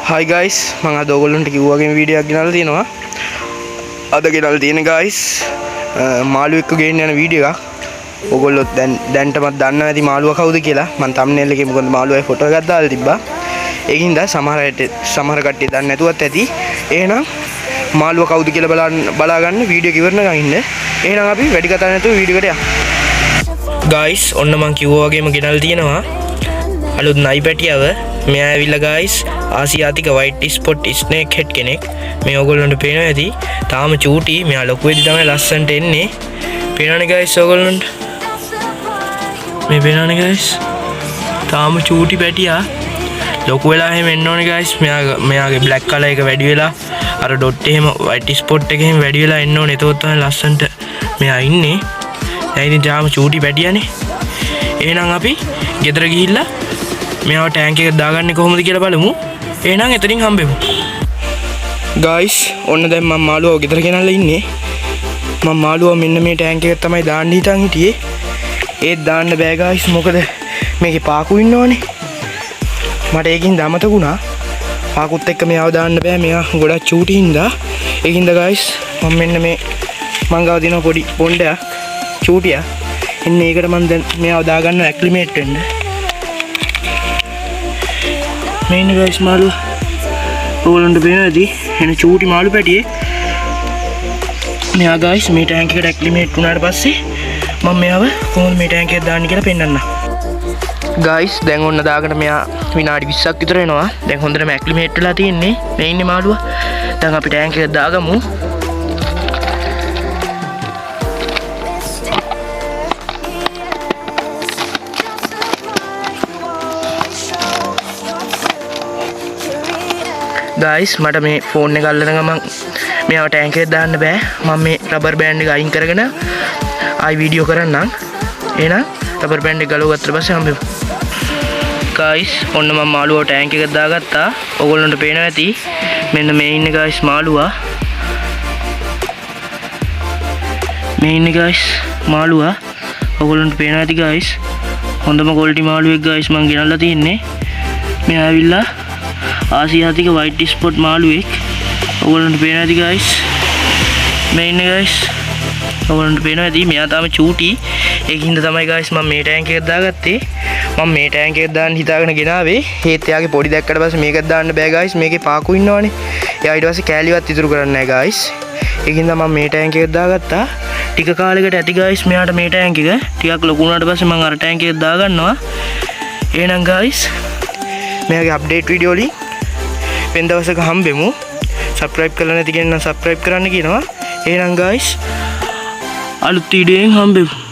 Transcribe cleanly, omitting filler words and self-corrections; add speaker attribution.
Speaker 1: Hi guys, මං අද ඔයගොල්ලන්ට කිව්වා වගේම වීඩියෝ එකක් ගෙනල්ලා තියෙනවා. අද ගෙනල්ලා තියෙන guys, මාළු එක්ක ගේන්න යන වීඩියෝ එකක්. ඔයගොල්ලෝ දැන් දැන්ටමත් දන්නවා ඇති මාළුවා කවුද කියලා. මං thumbnail එකේ මොකද මාළුවාගේ ෆොටෝ එකක් දාලා තිබ්බා. ඒකින්ද සමහර අයට සමහර කට්ටිය දන්නේ නැතුවත් ඇති. එහෙනම් මාළුවා කවුද කියලා බලන්න බලා ගන්න වීඩියෝ එක ඉවරනකන් ඉන්න. එහෙනම් අපි වැඩි කතා නැතුව වීඩියෝ එකට යමු. ගයිස්, ඔන්න මං කිව්වා වගේම ගෙනල්ලා තියෙනවා අලුත් නයි පැටියව. මෙයා ඇවිල්ලා ගයිස් ආසියාතික වයිට් ස්පොට් ස්නේක් හෙඩ් කෙනෙක්. මේ ඔයගොල්ලන්ට පේනවා ඇති. තාම චූටි. මෙයා ලොකු වෙද්දි තමයි ලස්සනට එන්නේ. පේනවනේ ගයිස් ඔයගොල්ලන්ට? මේ පේනවනේ ගයිස්, තාම චූටි පැටියා. ලොකු වෙලා එහෙම එන්න ඕනේ ගයිස්. මෙයාගේ බ්ලැක් කලර් එක වැඩි වෙලා අර ඩොට් එහෙම වයිට් ස්පොට් එක එහෙම වැඩි වෙලා එන්න ඕනේ. එතකොට තමයි ලස්සනට මෙයා ඉන්නේ. දැන් ඉතින් තාම චූටි පැටියානේ. එහෙනම් අපි ගෙදර ගිහිල්ලා මෙයාව ටැංක් එකට දාගන්නේ කොහොමද කියලා බලමු. එහෙනම් එතනින් හම්බෙමු. ගයිස්, ඔන්න දැන් මම මාළුවව ගෙදර ගෙනල්ලා ඉන්නේ. මම මාළුවව මෙන්න මේ ටැංක් එකට තමයි දාන්න හිතන් හිටියේ. ඒත් දාන්න බෑ ගයිස්, මොකද මේකේ පාකු ඉන්නවනේ. මට ඒකින් අමතක වුණා. පාකුත් එක්ක මෙයාව දාන්න බෑ. මෙයා ගොඩක් චූටි හින්දා. ඒකින්ද ගයිස් මම මෙන්න මේ මං ගාව තියෙන පොඩි පොණ්ඩයක් චූටියක්. එන්න ඒකට මං දැන් මෙයාව දාගන්න ඇක්ලිමේට් වෙන්න. මේ ඉන්න ගයිස් මාළුවා. ඔයගොල්ලන්ට පේනවා ඇති එන චූටි මාළු පැටියෙක්. මෙයා ගයිස් මේ ටැංක් එකට ඇක්ලිමේට් වුණාට පස්සේ මම මෙයාව කොහොමද මේ ටැංක් එකට දාන්නේ කියලා පෙන්නන්නම්. ගයිස්, දැන් ඔන්න දාගෙන මෙයා විනාඩි 20ක් විතර වෙනවා. දැන් හොඳටම ඇක්ලිමේට් වෙලා තියෙන්නේ. මේ ඉන්නේ මාළුවා. දැන් අපි ටැංක් එකට දාගමු. ගයිස්, මට මේ ෆෝන් එක අල්ලන ගමන් මෙයාව ටැංක් එකට දාන්න බෑ. මම මේ රබර් බෑන්ඩ් එක අයින් කරගෙන ආයි වීඩියෝ කරන්නම්. එහෙනම් රබර් බෑන්ඩ් එක ගලව ගත්තට පස්සේ හම්බෙමු. ගයිස්, ඔන්න මම මාළුවව ටැංක් එකට දාගත්තා. ඔයගොල්ලන්ට පේනවා ඇති. මෙන්න මේ ඉන්නේ ගයිස් මාළුවා. මේ ඉන්නේ ගයිස් මාළුවා. ඔයගොල්ලන්ට පේනවා ඇති ගයිස්. හොඳම ක්වොලිටි මාළුවෙක් ගයිස් මං ගෙනල්ලා තින්නේ. මෙයා ඇවිල්ලා ආසියාතික වයිට් ස්පොට් මාළුවෙක්. ඔයගොල්ලන්ට පේනවා ඇති ගයිස්. මේ ඉන්නේ ගයිස්. ඔයගොල්ලන්ට පේනවා ඇති මෙයා තාම චූටි. ඒකින්ද තමයි ගයිස් මම මේ ටැංක් එකට දාගත්තේ. මම මේ ටැංක් එකට දාන්න හිතාගෙන ගෙනාවේ. ඒත් එයාගේ පොඩි දැක්කට පස්සේ මේකත් දාන්න බෑ ගයිස්. මේකේ පාකු ඉන්නවනේ. එයා ඊට පස්සේ කෑලිවත් ඉතුරු කරන්නේ නෑ ගයිස්. ඒකින්ද මම මේ ටැංක් එකට දාගත්තා. ටික කාලෙකට ඇති ගයිස් මෙයාට මේ ටැංක් එක. ටිකක් ලොකු වුණාට පස්සේ මම අර ටැංක් එකට දාගන්නවා. එහෙනම් ගයිස් මෙයාගේ අප්ඩේට් වීඩියෝ වලින් වෙන දවසක හම්බෙමු. සබ්ස්ක්‍රයිබ් කරලා නැති කෙනෙක් නම් සබ්ස්ක්‍රයිබ් කරන්න කියනවා. එහෙනම් ගයිස් අලුත් වීඩියෝ එකෙන් හම්බෙමු.